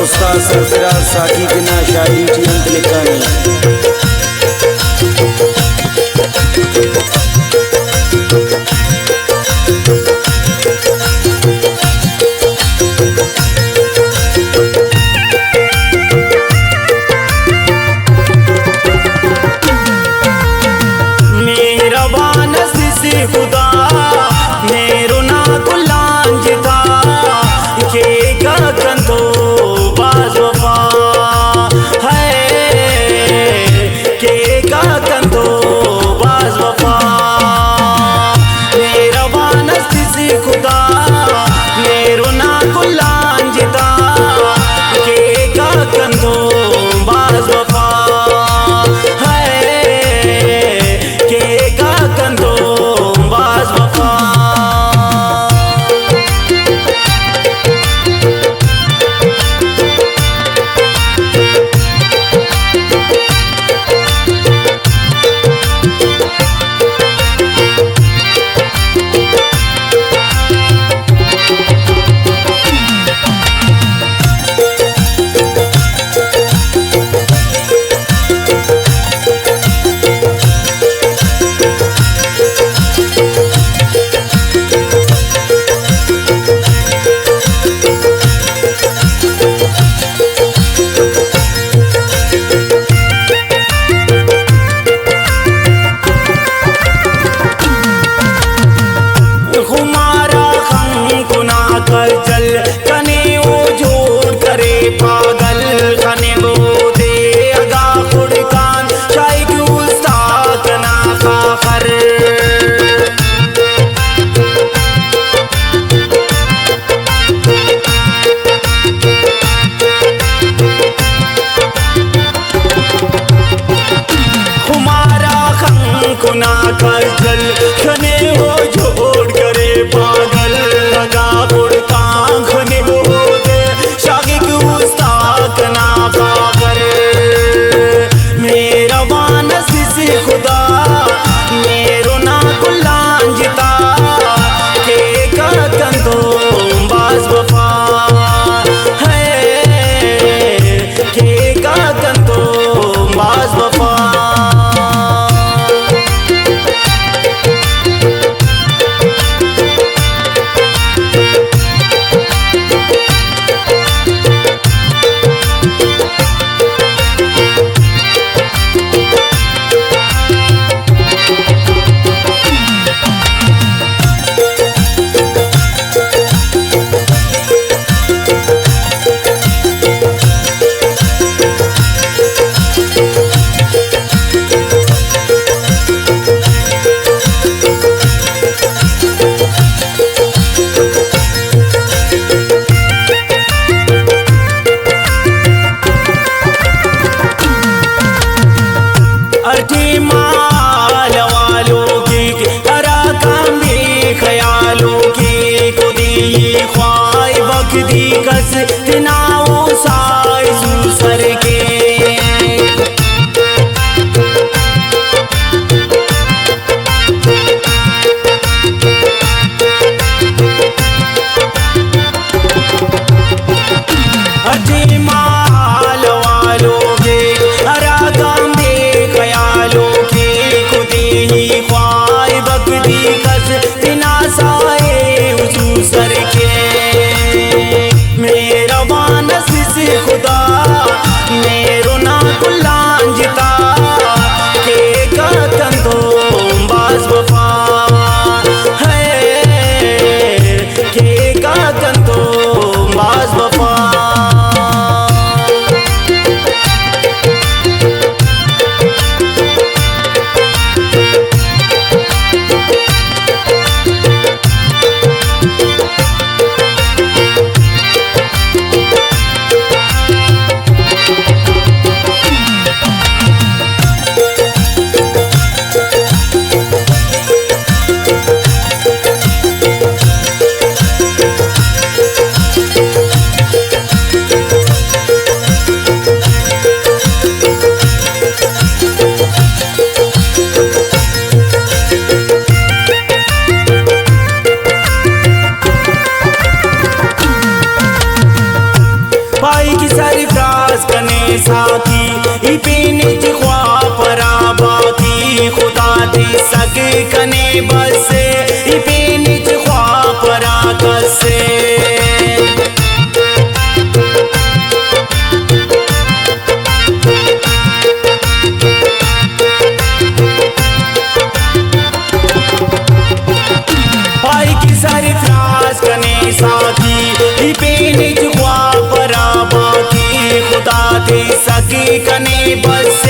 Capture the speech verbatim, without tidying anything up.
استاد سرفراز ساقی تینا شاعری ٹی انت لکھانے؟ مہربان اس سے خدا، مہر نا کل آن جتا، کیک کنتو بھاز وفا، ہے کیک کنتو بھاز وفا۔ مہربان اس سے خدا، مہر نا کل آن جتا، کیک کنتو بھاز وفا، ہے کیک کنتو بھاز وفا۔ خمارا خنکنا کلچل کنے او جوڑ کرے پاگل، خنے بودے اگا خڑکان چائک استاد نا خاخر۔ خمارا خنکنا کلچل کنے او جوڑ کرے پاگل، اگا بڑکان کنے بودے شاغک استاد نا خاخر۔ مہربان اس سے خدا، مہر نا کل آن جتا، کیک کنتو بھاز وفا، ہے کیک کنتو بھاز وفا۔ کہ سرفراز کنے ساقی، ای پین ہچ خواہ پرا باقی، خدا تسک کنے بس، ای پین ہچ خواہ پرا کس۔ پائے کہ سرفراز کنے ساقی، ای پین ہچ خواہ پرا باقی، خدا تسک کنے بس،